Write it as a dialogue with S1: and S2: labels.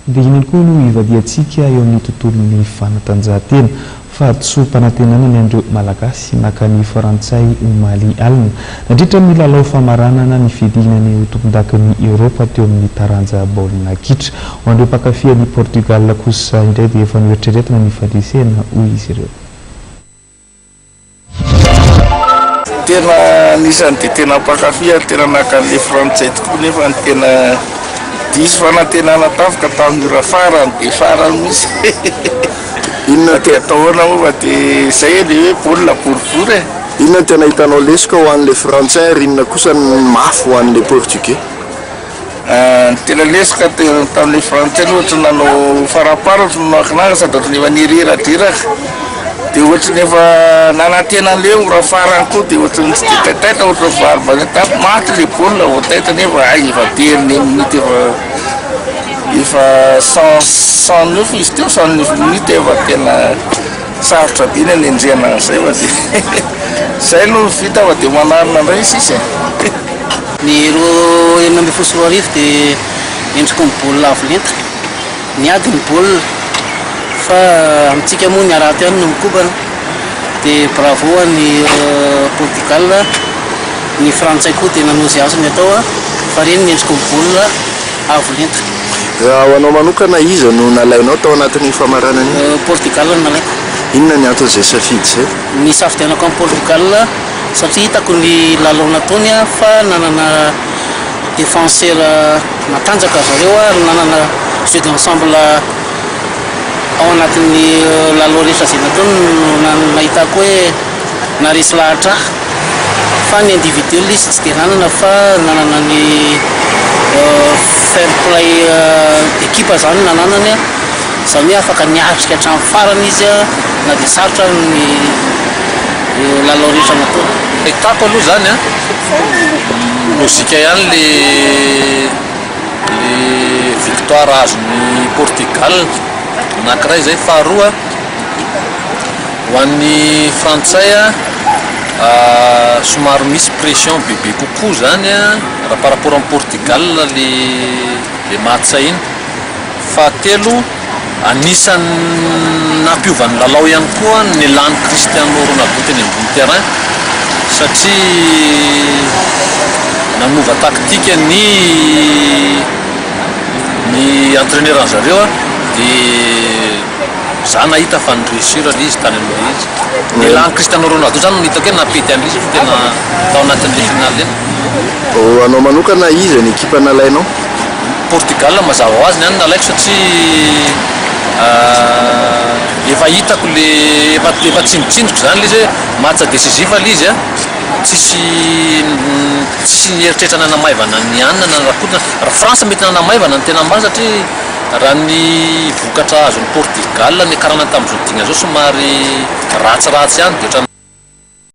S1: Dia inona koa no hivadihantsika eo amin'ny tontolon'ny fanatanjahantena? Fahadisoam-panantenana ny an'ireo Malagasy naka ny Frantsay omaly alina. Nandritra ny lalao famaranana ny fiadiana ny ho tompondakan'i Eoropa teo amin'ny taranja baolina kitra. Ho an'ireo mpankafy an'i Portugal kosa indray dia efa noeritreretina ny fandresena, hoy izy ireo.
S2: Tena anisan'ny dia tena mpankafy ary tena naka an'ilay frantsay tokoa nefa ny tena diso fanantenana tampoka tamin'ny ora farany dia farany mihitsy.
S3: Inona
S2: Dia atao ahoana moa fa dia izay e, ilay hoe baolina boribory e.
S3: Inona no tena hitanao lesoka ho an'ilay frantsay ary inona kosa ny mafy ho an'ilay portugais?
S2: Ny tena lesoka tamin'ilay frantsay aloha ohatry ny nanao farampara ohatry ny nanao sady ohatry ny efa nireradraraka dia ohatry ny efa nanantena an'ilay ora farany koa dia ohatry ny tsy dia taitaitra ohatry ny vary tampy maty ilay baolina vao taitra nefa hay efa dernier minute efa efa 109 izy teo 109 minute efa tena sarotra be ny anenjehana an'izay fa dia izay no vita fa dia manarina indray sisa e.
S4: Ny Euro 2016 dia endriky ny baolina avo lenta. Niady ny baolina fa amintsika moa ny harato ihany no mikobana. Dia bravo ho an'i Portugal. Ny frantsay koa dia nanao izay azony atao fa ireny ny endriky ny baolina avo lenta.
S3: Raha ho anao manokana, iza no nalainao tao anatin'iny famaranana iny?
S4: Portugal no nalaiko.
S3: Inona ny anton'izay safidy izay?
S4: Ny nisafidianako an'i Portugal satria hitako ny lalao nataony fa nanana défenseur matanjaka zareo ary nanana jeu d'ensemble ao anatin'ny lalao rehetra izay nataony no nahitako hoe naharesy lahatra ahy fa ny individuel izy tsy dia nanana fa nanana ny fair play d'équipe zany nananany izany hoe afaka niatrika hatramin'ny farany izy na dia sarotra ary ny lalao rehetra nataony.
S5: Fahitako aloha zany an, logique ihany le le victoire azon'i Portugal, anakiray zay, faharoa ho an'ny frantsay an, somary misy pression bebe kokoa zany an raha par rapport amin'i Portugal le le match iny, fahatelo Anisan'ny nampiova ny lalao ihany koa ny nilan'i Cristiano Ronaldo teny ambony terrain satria nanova tactique ny ny entraîneur an zareo dia za nahita fa ni-réussir ilay izy tany amin'ilay izy. Nilan'i Cristiano Ronaldo zany no hitako hoe nampety an'ilay izy fa tena tao anatin'ilay finale iny.
S3: Ho anao manokana iza ny ekipa nalainao?
S5: Portugal mazava ho azy ny any nalaiko satria efa hitako le efa efa tsindritsindriko zany le izy hoe match décisif le izy a, tsisy tsisy nieritreritra nanamaivana ny anona na ny Rakoto na France mety nanamaivana ny tena marina satria raha ny vokatra azon'i Portugal niakarana tamin'izao dingana izao somary ratsiratsy ihany dia ohatran'ny.